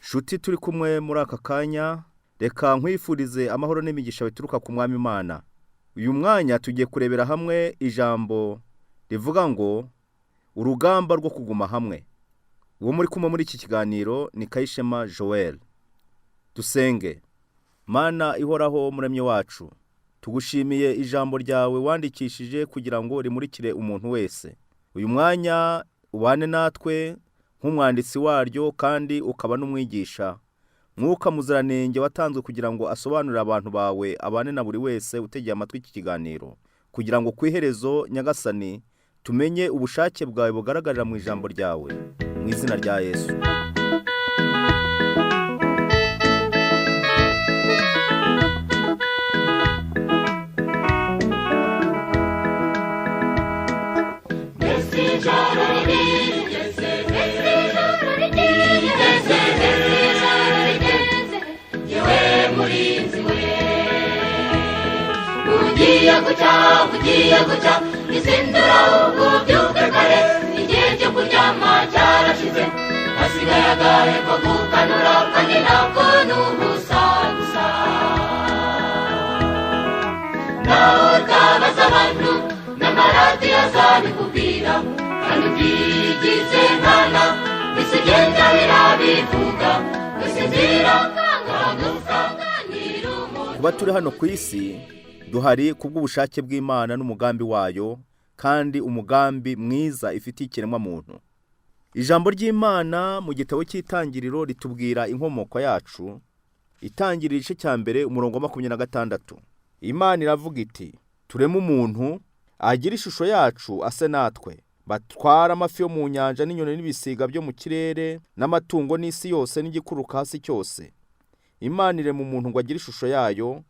Shuti turi kumwe muri aka kanya, reka nkwifurize amahoro n'imigisha bituruka ku mwami Imana. Uyu mwanya tugiye kurebera hamwe ijambo rivuga ngo urugamba rwo kuguma hamwe. Uwo muri kumwe muri iki kiganiro ni Kayishema Joel. Dusenge. Mana ihoraho muremyi wacu, tugushimiye ijambo ryawe wandikishije kugira ngo rimurikire umuntu wese. Uyu mwanya ubane natwe nk'umwanditsi waryo kandi ukaba n'umwigisha. Mwuka muziranenge watanzwe kugira ngo asobanurire abantu bawe abane na buri wese utegeye amatwi iki kiganiro, kugira ngo ku iherezo Nyagasani tumenye ubushake bwawe bugaragarira mu ijambo ryawe, mu izina rya Yesu. Mbese ijoro rigeze, mbese ijoro rigeze, mbese ijoro rigeze, yewe murinzi we. Ugiye gucya, ugiye gucya, izindura ubyuke kare, igihe cyo kuryama cyarashize, hasigaye agahe ko gukanura, kandi nako ni ubusa gusa. Nawe utabaza abantu, n'amaradiyo azabikubwira, kandi ubyigize nkana, isi igenda birabivuga, gusinzira ukanguka, umuntu. Kuba turi hano ku isi duhari kubw'ubushake bw'Imana n'umugambi wayo, kandi umugambi mwiza ifitiye ikiremwamuntu. Ijambo ry'Imana mu gitabo cy'Itangiriro ritubwira inkomoko yacu. Itangiriro igice cya mbere umurongo wa 26. Imana iravuga iti tureme umuntu agire ishusho yacu ase natwe, batware amafi yo mu nyanja n'inyoni n'ibisiga byo mu kirere n'amatungo n'isi yose n'igikuruka hasi cyose. Imana irema umuntu ngo agire ishusho yayo,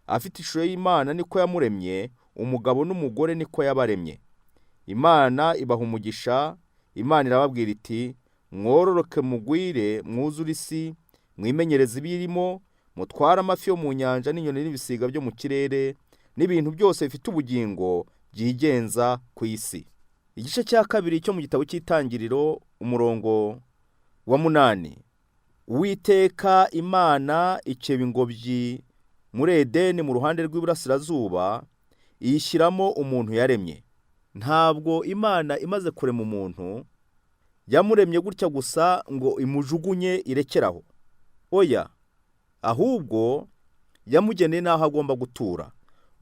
afite ishusho y'Imana niko yamuremye, umugabo n'umugore niko yabaremye. Imana ibaha umugisha, Imana irababwira iti mwororoke mugwire mwuzure isi, mwimenyereze ibirimo, mutware amafi yo mu nyanja n'inyoni n'ibisiga byo mu kirere n'ibintu byose bifite ubugingo byigenza ku isi. Igice cya kabiri cyo mu gitabo cy'Itangiriro umurongo wa 8. Uwiteka Imana ikeba ingobyi muri Edeni mu ruhande rw'iburasirazuba, iyishyiramo umuntu yaremye. Ntabwo Imana imaze kurema umuntu yamuremye gutya gusa ngo imujugunye irekeraho. Oya, ahubwo yamugeneye n'aho agomba gutura.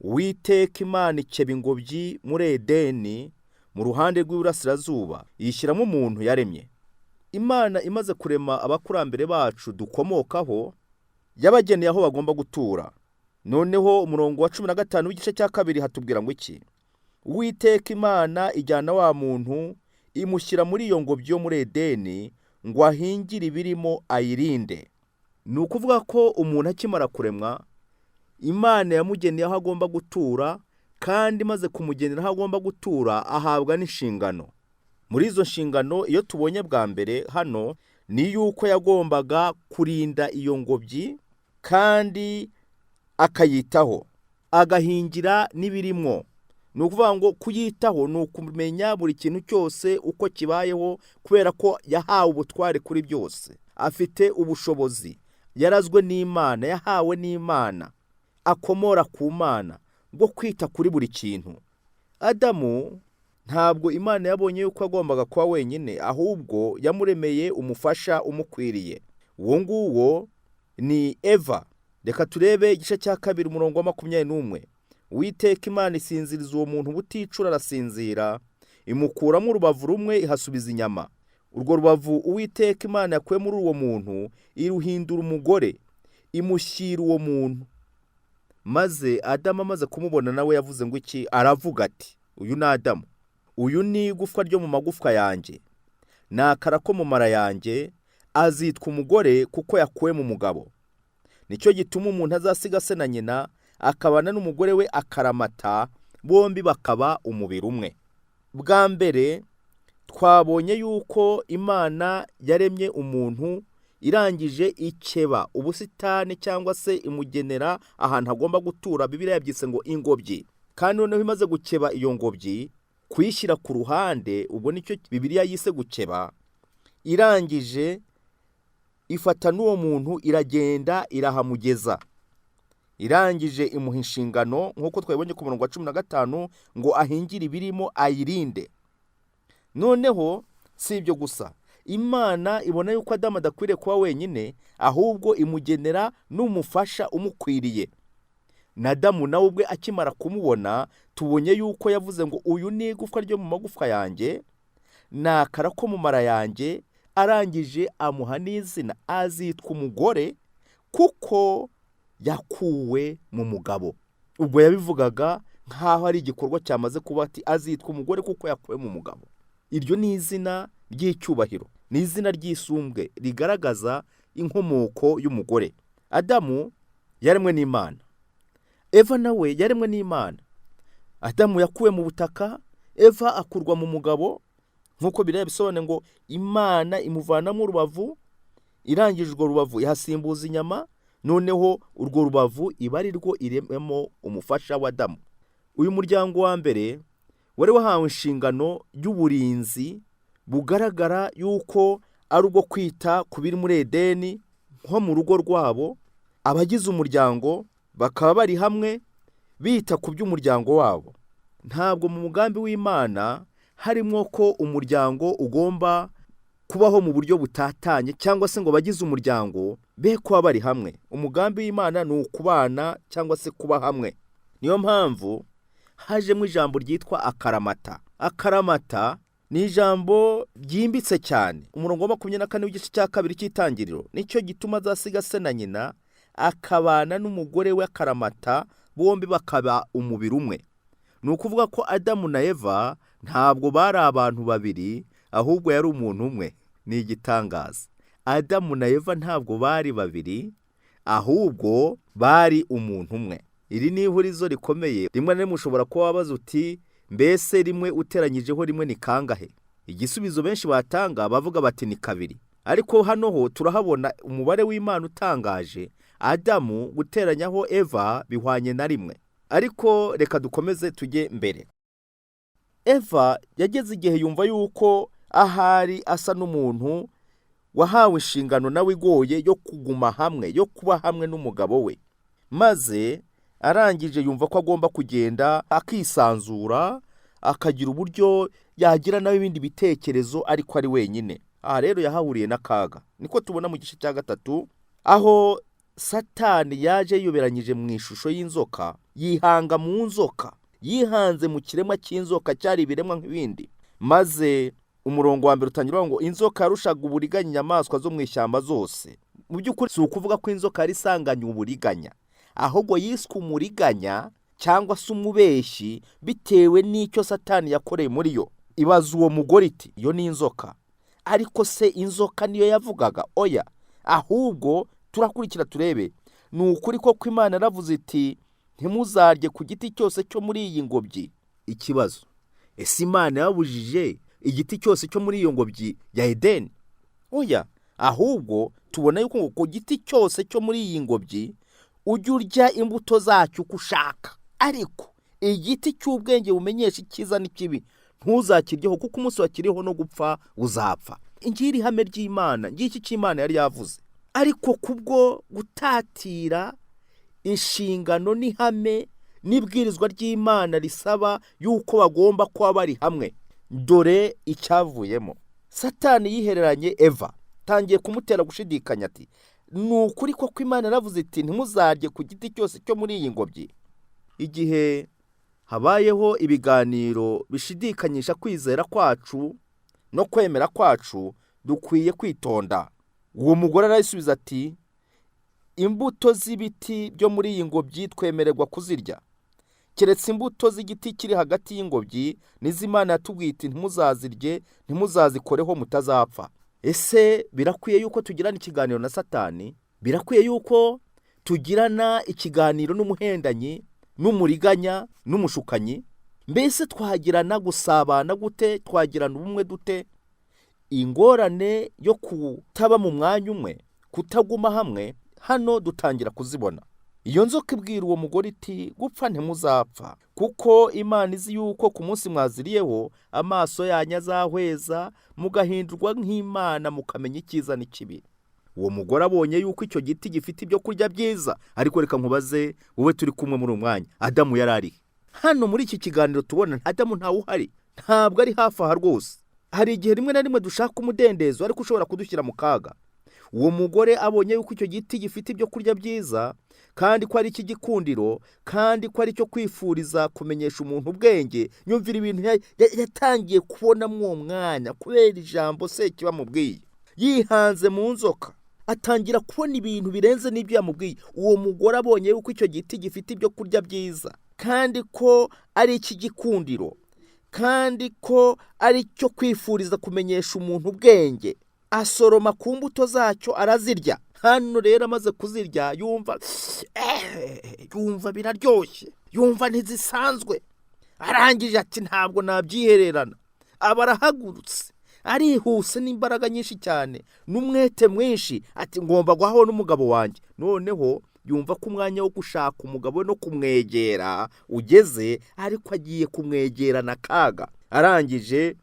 Uwiteka Imana ikeba ingobyi muri Edeni mu ruhande rw'iburasirazuba, iyishyiramo umuntu yaremye. Imana imaze kurema abakurambere bacu dukomokaho, yabageneye aho bagomba gutura. Noneho umurongo wa 15 w'igice cya kabiri hatubwira ngo iki? Uwiteka Imana ijyana wa muntu imushyira muri iyo ngobyi yo muri Edeni ngo ahingire ibirimo ayirinde. Ni ukuvuga ko umuntu akimara kuremwa, Imana yamugeneye aho agomba gutura, kandi imaze kumugenera aho agomba gutura ahabwa n'inshingano. Muri izo nshingano iyo tubonye bwa mbere hano ni yuko yagombaga kurinda iyo ngobyi kandi akayitaho, agahingira n'ibirimwo. Ni ukuvuga ngo kuyitaho ni ukumenya buri kintu cyose uko kibayeho, kubera ko yahawe ubutware kuri byose, afite ubushobozi, yarazwe n'Imana, yahawe n'Imana, akomora ku Mana bwo kwita kuri buri kintu. Adamu ntabwo Imana yabonye yuko agombaga kuba wenyine, ahubwo yamuremeye umufasha umukwiriye. Uwo nguwo ni Eva. Reka turebe igice cya kabiri umurongo wa 21. Uwiteka Imana isinziriza uwo muntu ubuticura arasinzira, imukuramo urubavu rumwe ihasubiza inyama. Urwo rubavu Uwiteka Imana yakuye muri uwo muntu iruhindura umugore, imushyira uwo muntu. Maze Adamu amaze kumubona nawe yavuze ngo iki? Aravuga ati uyu ni Adamu, uyu ni igufwa ryo mu magufwa yanjye, ni akara ko mu mara yanjye, azitwa umugore kuko yakuwe mu mugabo. Nicyo gituma umuntu azasiga se na nyina akabana n'umugore we akaramata, bombi bakaba umubiri umwe. Bwa mbere twabonye yuko Imana yaremye umuntu irangije ikeba ubusitani cyangwa se imugenera ahantu agomba gutura. Bibiliya yabyise ngo ingobyi. Kandi noneho imaze gukeba iyo ngobyi, kuyishyira ku ruhande, ubwo nicyo Bibiliya yise gukeba, irangije Ifata n'uwo muntu iragenda irahamugeza, irangije imuha inshingano nk'uko twabibonye ku murongo wa 15 ngo ahingire ibirimo ayirinde. Noneho si ibyo gusa, Imana ibona yuko Adamu adakwiriye kuba wenyine, ahubwo imugenera n'umufasha umukwiriye. Na Adamu nawe ubwe akimara kumubona, tubonye yuko yavuze ngo uyu ni igufwa ryo mu magufwa yanjye, ni akara ko mu mara yanjye. Arangije amuha n'izina, azitwa umugore kuko yakuwe mu mugabo. Ubwo yabivugaga nk'aho ari igikorwa cyamaze kuba, ati azitwa umugore kuko yakuwe mu mugabo. Iryo ni izina ry'icyubahiro, ni izina ry'isumbwe rigaragaza inkomoko y'umugore. Adamu yaremwe n'Imana, Eva nawe yaremwe n'Imana. Adamu yakuwe mu butaka, Eva akurwa mu mugabo, nk'uko biriya bisobanuye ngo Imana imuvanamo urubavu, irangije urwo rubavu ihasimbuza inyama, noneho urwo rubavu iba ari rwo iremamo umufasha wa Adamu. Uyu muryango wa mbere wari wahawe inshingano y'uburinzi bugaragara yuko ari ubwo kwita ku biri muri Edeni nko mu rugo rwabo, abagize umuryango bakaba bari hamwe bita ku by'umuryango wabo. Ntabwo mu mugambi w'Imana harimo ko umuryango ugomba kubaho mu buryo butatanye, cyangwa se ngo abagize umuryango be kuba bari hamwe. Umugambi w'Imana ni ukubana cyangwa se kuba hamwe. Niyo mpamvu hajemo ijambo ryitwa akaramata. Akaramata ni ijambo ryimbitse cyane. Umurongo wa 24 w'igice cya 2 cy'Itangiriro: nicyo gituma azasiga se na nyina akabana n'umugore we akaramata, bombi bakaba umubiri umwe. Ni ukuvuga ko Adamu na Eva ntabwo bari abantu babiri, ahubwo yari umuntu umwe. Ni igitangaza. Adamu na Eva ntabwo bari babiri, ahubwo bari umuntu umwe. Iri ni ihurizo rikomeye. Rimwe na rimwe ushobora kuba wabaza uti mbese rimwe uteranyijeho rimwe ni kangahe? Igisubizo benshi batanga bavuga bati ni 2. Ariko hano ho turahabona umubare w'Imana utangaje. Adamu guteranyaho Eva bihwanye na 1. Ariko reka dukomeze tujye mbere. Eva yageze igihe yumva yuko ahari asa n'umuntu wahawe inshingano nawe igoye yo kuguma hamwe, yo kuba hamwe n'umugabo we, maze arangije yumva ko agomba kugenda akisanzura, akagira uburyo yagira nawe ibindi bitekerezo ariko ari wenyine. Aha rero yahahuriye n'akaga, niko tubona mu gice cya 3, aho Satani yaje yiyoberanyije mu ishusho y'inzoka, yihanga mu nzoka, yihanze mu kiremwa cy'inzoka cyari ibiremwa nk'ibindi. Maze umurongo wa 1 utangira ngo inzoka yarushaga uburiganya inyamaswa zo mu ishyamba zose. Mu by'ukuri si ukuvuga ko inzoka yari isanganywe uburiganya, ahubwo yiswe umuriganya cyangwa se umubeshyi bitewe n'icyo Satani yakoreye muri yo. Ibaza uwo mugore iti iyo ni inzoka. Ariko se inzoka niyo yavugaga? Oya, ahubwo turakurikira turebe. Ni ukuri koko Imana yaravuze iti ntimuzarye ku giti cyose cyo muri iyi ngobyi? Ikibazo: ese Imana yabujije igiti cyose cyo muri iyo ngobyi ya Edeni? Oya, ahubwo tubona yuko ku giti cyose cyo muri iyi ngobyi ujya urya imbuto zacyo uko ushaka, ariko igiti cy'ubwenge bumenyesha icyiza n'ikibi ntuzakiryeho, kuko umunsi wakiriho no gupfa uzapfa. Ngiri ihame ry'Imana, ngiki cy'Imana yari yavuze. Ariko kubwo gutatira inshingano n'ihame n'ibwirizwa ry'Imana risaba yuko bagomba kuba bari hamwe, dore icyavuyemo. Satani yihereranye Eva, tangiye kumutera gushidikanya ati ni ukuri koko Imana yaravuze iti ntimuzarye ku giti cyose cyo muri iyi ngobyi? Igihe habayeho ibiganiro bishidikanyisha kwizera kwacu no kwemera kwacu, dukwiye kwitonda. Uwo mugore arayisubiza ati imbuto z'ibiti byo muri iyi ngobyi twemererwa kuzirya, keretse imbuto z'igiti kiri hagati y'ingobyi, nizo Imana yatubwiye iti ntimuzazirye, ntimuzazikoreho mutazapfa. Ese birakwiye yuko tugirana ikiganiro na Satani? Birakwiye yuko tugirana ikiganiro n'umuhendanyi, n'umuriganya, n'umushukanyi? Mbese twagirana gusabana gute? Twagirana ubumwe dute? Ingorane yo kutaba mu mwanya umwe, kutaguma hamwe, hano dutangira kuzibona. Iyo nzoka ibwira uwo mugore iti gupfa ntimuzapfa, kuko Imana izi yuko ku munsi mwaziriyeho amaso yanyu azahweza, mugahindurwa nk'Imana, mukamenya icyiza n'ikibi. Uwo mugore abonye yuko icyo giti gifite ibyo kurya byiza. Ariko reka nkubaze wowe turi kumwe muri uyu mwanya, Adamu yari ari hano muri iki kiganiro? Tubona Adamu ntawe uhari, ntabwo ari hafi aha rwose. Hari igihe rimwe na rimwe dushaka umudendezo ariko ushobora kudushyira mu kaga. Uwo mugore abonye yuko icyo giti gifite ibyo kurya byiza, kandi ko ari icy'igikundiro, kandi ko ari icyo kwifuriza kumenyesha umuntu ubwenge. Nyumvira ibintu yatangiye kubonamo uwo mwanya kubera ijambo Sekibi amubwiye. Yihanze mu nzoka, atangira kubona ibintu birenze n'ibyo yamubwiye. Uwo mugore abonye yuko icyo giti gifite ibyo kurya byiza, kandi ko ari icy'igikundiro, kandi ko ari icyo kwifuriza kumenyesha umuntu ubwenge, asoroma ku mbuto zacyo arazirya. Hano rero amaze kuzirya yumva biraryoshye, yumva ntizisanzwe. Arangije ati: "Ntabwo nabyihererana." Aba arahagurutse, arihuse n'imbaraga nyinshi cyane n'umwete mwinshi, ati: "Ngomba guhaho n'umugabo wanjye." Noneho yumva ko umwanya wo gushaka umugabo we no kumwegera ugeze, ariko agiye kumwegerana akaga. Arangije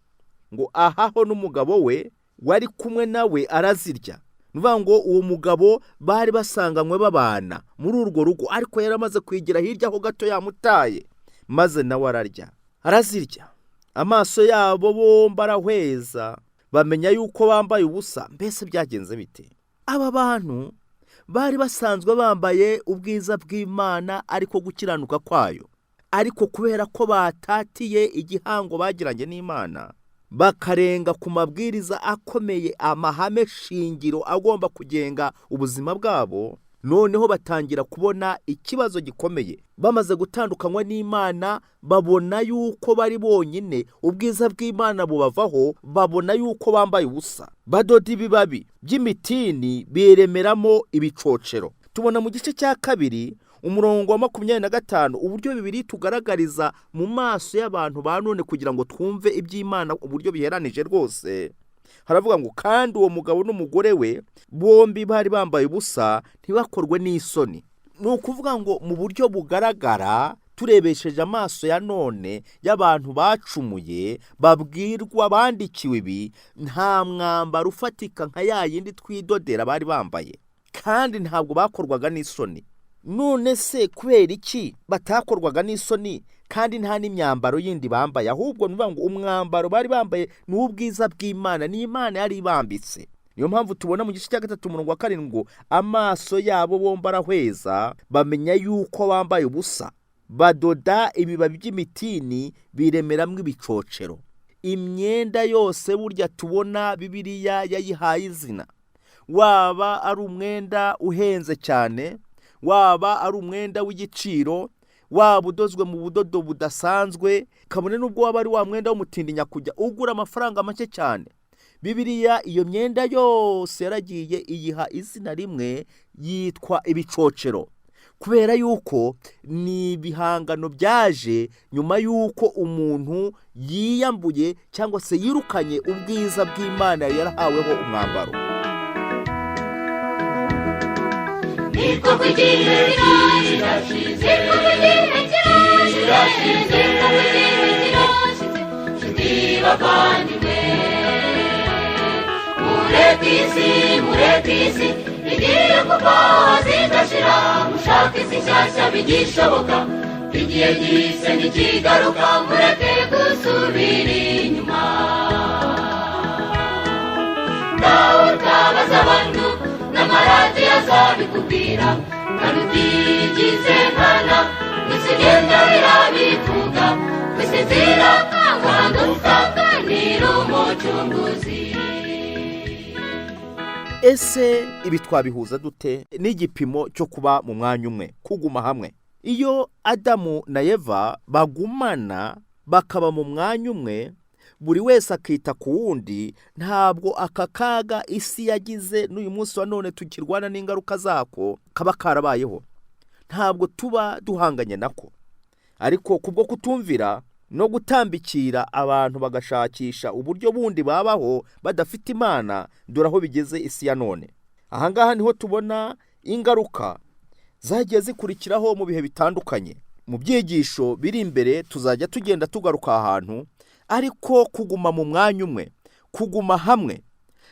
ngo ahaho n'umugabo we wari kumwe nawe, arazirya. Ni ukuvuga ngo uwo mugabo bari basanganywe babana muri urwo rugo, ariko yari amaze kwigira hirya ho gato, yamutaye, maze nawe ararya, arazirya. Amaso yabo bombi arahweza, bamenya yuko bambaye ubusa. Mbese byagenze bite? Aba bantu bari basanzwe bambaye ubwiza bw'Imana, ariko gukiranuka kwayo, ariko kubera ko batatiye igihango bagiranye n'Imana, bakarenga ku mabwiriza akomeye, amahame shingiro agomba kugenga ubuzima bwabo, noneho batangira kubona ikibazo gikomeye. Bamaze gutandukanywa n'Imana, babona yuko bari bonyine, ubwiza bw'Imana bubavaho, babona yuko bambaye ubusa. Badoda ibibabi by'imitini, biremeramo ibicocero. Tubona mu gice cya 2 umurongo wa 25 uburyo Bibiliya tugaragariza mu maso y'abantu ba none kugira ngo twumve iby'Imana uburyo biheranije rwose. Haravuga ngo: "Kandi uwo mugabo n'umugore we bombi bari bambaye ubusa, ntibakorwe n'isoni." Ni ukuvuga ngo mu buryo bugaragara, turebesheje amaso ya none y'abantu bacumuye, babwirwa, bandikiwe ibi, nta mwambaro ufatika nka ya yindi twidodera bari bambaye, kandi ntabwo bakorwaga n'isoni. None se kubera iki batakorwaga n'isoni kandi nta n'imyambaro yindi bambaye? Ahubwo ni ukuvuga ngo umwambaro bari bambaye ni uw'ubwiza bw'Imana, ni Imana yari ibambitse. Niyo mpamvu tubona mu gice cya 3 umurongo wa 7 ngo: "Amaso yabo bombi arahweza, bamenya yuko bambaye ubusa, badoda ibibabi by'imitini, biremeramo ibicocero." Imyenda yose burya tubona, Bibiliya yayihaye izina. Waba ari umwenda uhenze cyane, waba ari umwenda w'igiciro, waba udozwe mu budodo budasanzwe, kabone n'ubwo waba ari wa mwenda w'umutindi nyakujya ugura amafaranga make cyane, Bibiliya iyo myenda yose yaragiye iyiha izina rimwe, yitwa ibicocero, kubera yuko ni ibihangano byaje nyuma y'uko umuntu yiyambuye cyangwa se yirukanye ubwiza bw'Imana yari yarahaweho umwambaro. Ni koko igihe kirashize, niko igihe kirashize, niko igihe kirashize. Nshuti bavandimwe, mureke isi, mureke isi igiye kuvaho zigashira, mushake isi nshyashya bigishoboka. Igihe gihise ntikigaruka, mureke gusubira inyuma. Nawe utabaza abantu n'amaradiyo azabikubwira, kandi utigize nkana isi igenda birabivuga, wisinzira kandi usanganira Umucunguzi. Ese ibi twabihuza dute n'igipimo cyo kuba mu mwanya umwe, kuguma hamwe? Iyo Adamu na Eva bagumana, bakaba mu mwanya umwe, buri wese akita ku wundi, ntabwo aka kaga isi yagize n'uyu munsi wa none tukirwana n'ingaruka zako kaba karabayeho, ntabwo tuba duhanganye nako. Ariko kubwo kutumvira no gutambikira, abantu bagashakisha uburyo bundi babaho badafite Imana, dore aho bigeze isi ya none. Ahangaha niho tubona ingaruka zagiye zikurikiraho mu bihe bitandukanye. Mu byigisho biri imbere tuzajya tugenda tugaruka ahantu, ariko kuguma mu mwanya umwe, kuguma hamwe.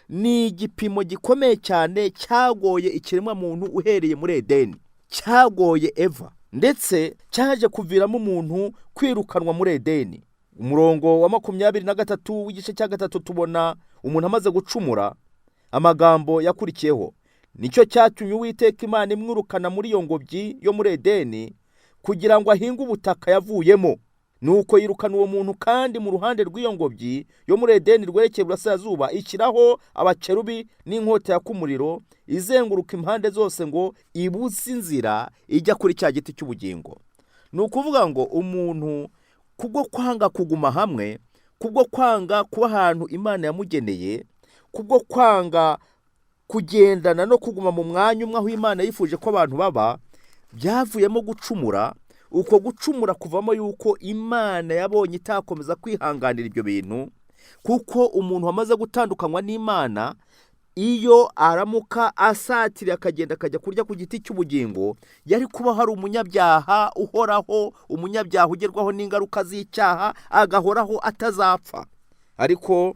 Ni igipimo gikomeye cyane cyagoye ikiremwamuntu uhereye muri Edeni, cyagoye Eva, ndetse cyaje kuviramo umuntu kwirukanwa muri Edeni. Umurongo wa 23 w'igice cya 3 tubona umuntu amaze gucumura, amagambo yakurikiyeho: nicyo cyatumye Uwiteka Imana imwirukana muri iyo ngobyi yo muri Edeni kugira ngo ahinge ubutaka yavuyemo. Nuko yirukana uwo muntu, kandi mu ruhande rw'iyo ngobyi yo muri Edeni rwerekeye iburasirazuba ishyiraho abakerubi n'inkota yaka umuriro izenguruka impande zose ngo ibuze inzira ijya kuri cya giti cy'ubugingo. Ni ukuvuga ngo umuntu kubwo kwanga kuguma hamwe, kubwo kwanga kuba ahantu Imana yamugeneye, kubwo kwanga kugendana no kuguma mu mwanya umwe aho Imana yifuje ko abantu baba, byavuyemo gucumura. Uko gucumura kuvamo yuko Imana yabonye itakomeza kwihanganira ibyo bintu, kuko umuntu wamaze gutandukanywa n'Imana iyo aramuka asatiriye akagenda akajya kurya ku giti cy'ubugingo, yari kuba hari umunyabyaha uhoraho, umunyabyaha ugerwaho n'ingaruka z'icyaha, agahoraho atazapfa. Ariko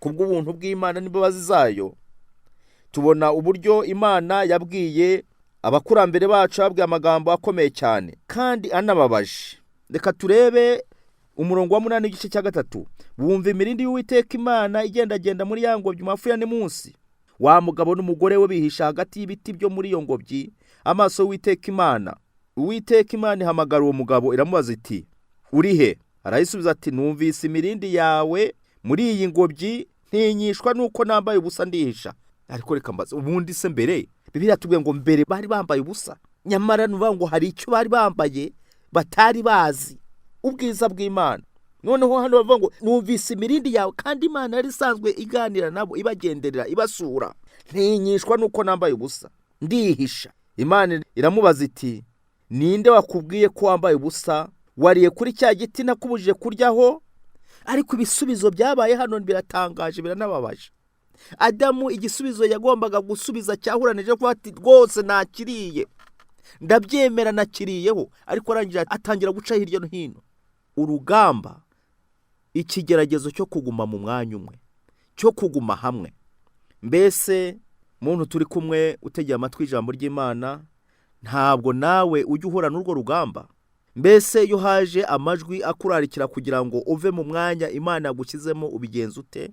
kubw'ubuntu bw'Imana n'imbabazi zayo, tubona uburyo Imana yabwiye abakurambere bacu, babwiye amagambo akomeye cyane kandi anababaje. Reka turebe umurongo wa 8 w'igice cya 3. Bumva imirindi y'Uwiteka Imana igendagenda muri ya ngobyi mu ya munsi. Wa mugabo n'umugore we bihisha hagati y'ibiti byo muri iyo ngobyi amaso y'Uwiteka Imana. Uwiteka Imana ihamagara uwo mugabo iramubaza iti: uri he? Arayisubiza ati: numvise imirindi yawe muri iyi ngobyi, ntinyishwa nuko nambaye ubusa ndihisha. Ariko reka mbaze, ubundi se mbere Bibiliya tubwiye ngo mbere bari bambaye ubusa, nyamara nuvuga ngo hari icyo bari bambaye batari bazi, ubwiza bw'Imana. Noneho hano bavuga ngo numvise imirindi yawe, kandi Imana yari isanzwe iganira nabo, ibagenderera, ibasura. Ntinyishwa nuko nambaye ubusa ndihisha. Imana iramubaza iti: ninde wakubwiye ko wambaye ubusa? Wariye kuri cya giti nakubujije kuryaho? Ariko ibisubizo byabaye hano biratangaje, biranababaje. Adamu igisubizo yagombaga gusubiza cyahuranije kuba ati: rwose nakiriye, ndabyemera, nakiriyeho. Ariko arangije atangira guca hirya no hino. Urugamba, ikigeragezo cyo kuguma mu mwanya umwe, cyo kuguma hamwe. Mbese muntu turi kumwe utegeye amatwi ijambo ry'Imana, ntabwo nawe ujya uhura n'urwo rugamba? Mbese iyo haje amajwi akurarikira kugira ngo uve mu mwanya Imana yagushyizemo, ubigenza ute?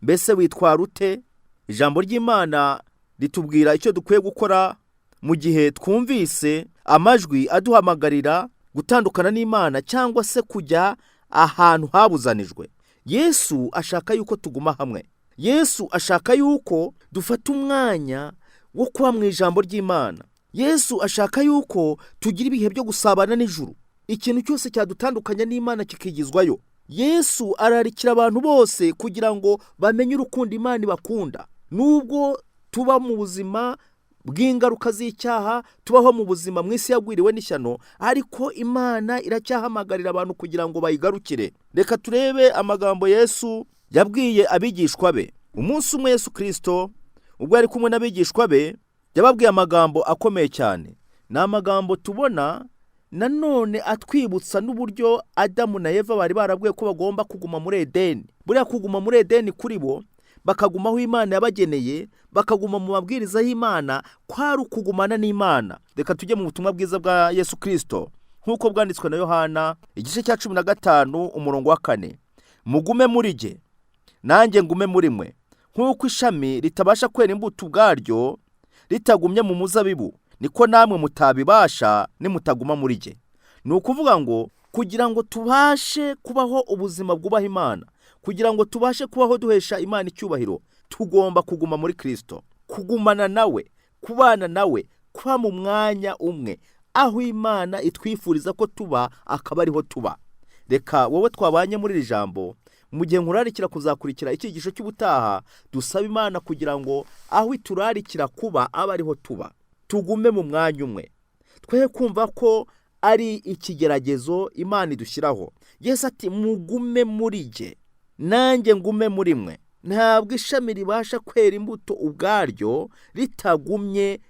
Mbese witwara ute? Ijambo ry'Imana ritubwira icyo dukwiye gukora mu gihe twumvise amajwi aduhamagarira gutandukana n'Imana cyangwa se kujya ahantu habuzanijwe. Yesu ashaka yuko tuguma hamwe. Yesu ashaka yuko dufata umwanya wo kuba mu ijambo ry'Imana. Yesu ashaka yuko tugira ibihe byo gusabana n'ijuru. Ikintu cyose cyadutandukanya n'Imana kikigizwayo. Yesu ararikira abantu bose kugira ngo bamenye urukundo Imana ibakunda. Nubwo tuba mu buzima bw'ingaruka z'icyaha, tubaho mu buzima mu isi yagwiriwe n'ishyano, ariko Imana iracyahamagarira abantu kugira ngo bayigarukire. Reka turebe amagambo Yesu yabwiye abigishwa be. Umunsi umwe Yesu Kristo ubwo yari kumwe n'abigishwa be, yababwiye amagambo akomeye cyane. Ni amagambo tubona nanone atwibutsa n'uburyo Adamu na Eva bari barabwiye ko bagomba kuguma muri Edeni. Buriya kuguma muri Edeni kuri bo, bakaguma aho Imana yabageneye, bakaguma mu mabwiriza y'Imana, kwari ukugumana n'Imana. Reka tujye mu butumwa bwiza bwa Yesu Kristo nk'uko bwanditswe na Yohana, igice cya 15 umurongo wa 4. Mugume muri jye, nanjye ngume muri mwe. Nk'uko ishami ritabasha kwera imbuto ubwaryo ritagumye mu muzabibu, niko namwe mutabibasha nimutaguma muri jye. Ni ukuvuga ngo kugira ngo tubashe kubaho ubuzima bwubaha Imana, kugira ngo tubashe kubaho duhesha Imana icyubahiro, tugomba kuguma muri Kristo, kugumana nawe, kubana nawe, kuba mu mwanya umwe aho Imana itwifuriza ko tuba, akaba ariho tuba. Reka wowe twabanye muri iri jambo, mu gihe nkurarikira kuzakurikira icyigisho cy'ubutaha, dusaba Imana kugira ngo aho iturarikira kuba abe ariho tuba, tugume mu mwanya umwe, twe kumva ko ari ikigeragezo Imana idushyiraho. Yesu ati: mugume muri jye, nanjye ngume muri mwe. Ntabwo ishami ribasha kwera imbuto ubwaryo ritagumye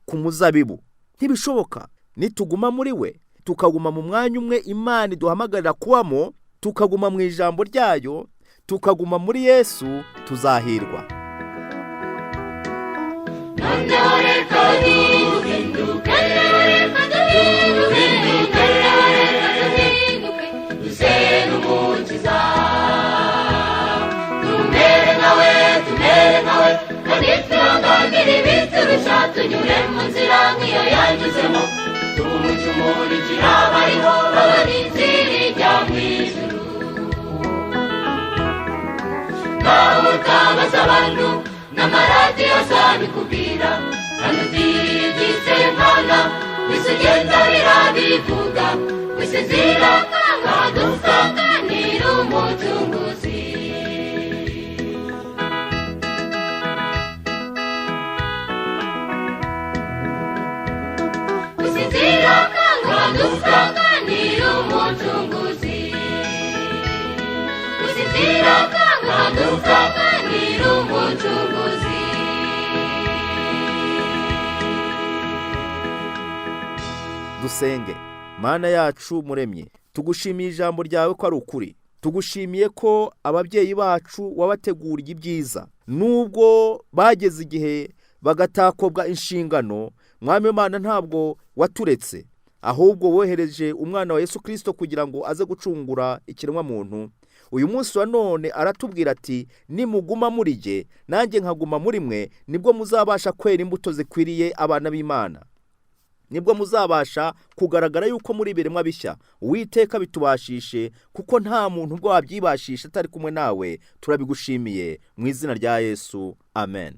ku muzabibu, ntibishoboka. Nituguma muri we, tukaguma mu mwanya umwe Imana iduhamagarira kubamo, tukaguma mu ijambo ryayo, tukaguma muri Yesu, tuzahirwa. Ntitunyure mu nzira nk'iyo yanyuzemo, tuba umucyo umurikira abariho, babona inzira ijya mu ijuru. Nawe utabaza abantu n'amaradiyo azabikubwira, kandi utigize Imana wese ugenda birabivuga, wisinzira nkadusanganira Umucunguzi. Wisinzira nkadusanganira Umucunguzi. Wisinzira nkadusanganira Umucunguzi. Dusenge. Mana yacu muremye, tugushimiye ijambo ryawe ko ari ukuri. Tugushimiye ko ababyeyi bacu wabateguriye ibyiza, nubwo bageze igihe bagatakobwa inshingano. Mwami Imana, ntabwo waturetse, ahubwo wohereje umwana wa Yesu Kirisito kugira ngo aze gucungura ikiremwamuntu. Uyu munsi wa none aratubwira ati: "Nimuguma muri jye, nanjye nkaguma muri mwe, nibwo muzabasha kwera imbuto zikwiriye abana b'Imana, nibwo muzabasha kugaragara yuko muri ibiremwa bishya." Uwiteka, bitubashishe, kuko nta muntu ubwo wabyibashisha atari kumwe nawe. Turabigushimiye mu izina rya Yesu, amen.